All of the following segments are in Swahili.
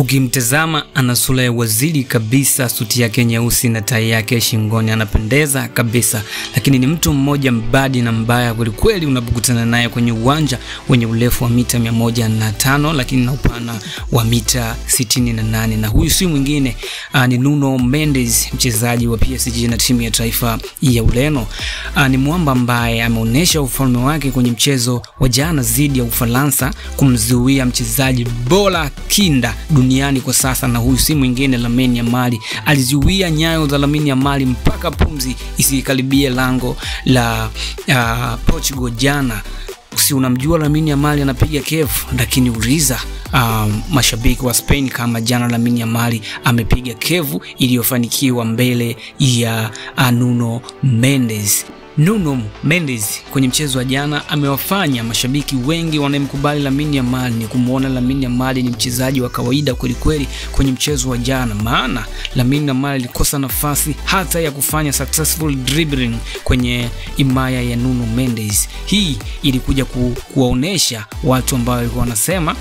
Ukimtazama ana sura ya waziri kabisa, suti yake nyeusi na tai yake shingoni, anapendeza kabisa. Lakini ni mtu mmoja mbadi na mbaya kweli kweli unapokutana naye kwenye uwanja wenye urefu wa mita 105 lakini na upana wa mita 68. Na huyu si mwingine ni Nuno Mendes, mchezaji wa PSG na timu ya taifa ya Ureno. Ni mwamba ambaye ameonyesha ufalme wake kwenye mchezo wa jana dhidi ya Ufaransa kumzuia mchezaji bora kinda duniani kwa sasa, na huyu si mwingine Lamine Yamal. Alizuia nyayo za Lamine Yamal mpaka pumzi isikaribie lango la Portugal jana. Si unamjua Lamine Yamal anapiga kevu, lakini uliza mashabiki wa Spain kama jana Lamine Yamal amepiga kevu iliyofanikiwa mbele ya Nuno Mendes. Nuno Mendes kwenye mchezo wa jana amewafanya mashabiki wengi wanayemkubali Lamine Yamal ni kumuona Lamine Yamal ni mchezaji wa kawaida kweli kweli kwenye mchezo wa jana, maana Lamine Yamal alikosa nafasi hata ya kufanya successful dribbling kwenye himaya ya Nuno Mendes. Hii ilikuja kuwaonesha watu ambao walikuwa wanasema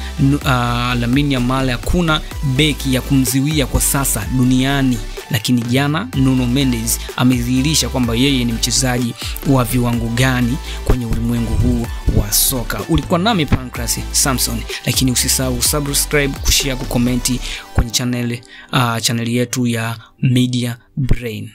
Lamine Yamal hakuna beki ya kumziwia kwa sasa duniani, lakini jana Nuno Mendes amedhihirisha kwamba yeye ni mchezaji wa viwango gani kwenye ulimwengu huu wa soka. Ulikuwa nami Pancras Samson, lakini usisahau subscribe, kushare, kukomenti kwenye channel yetu ya Media Brain.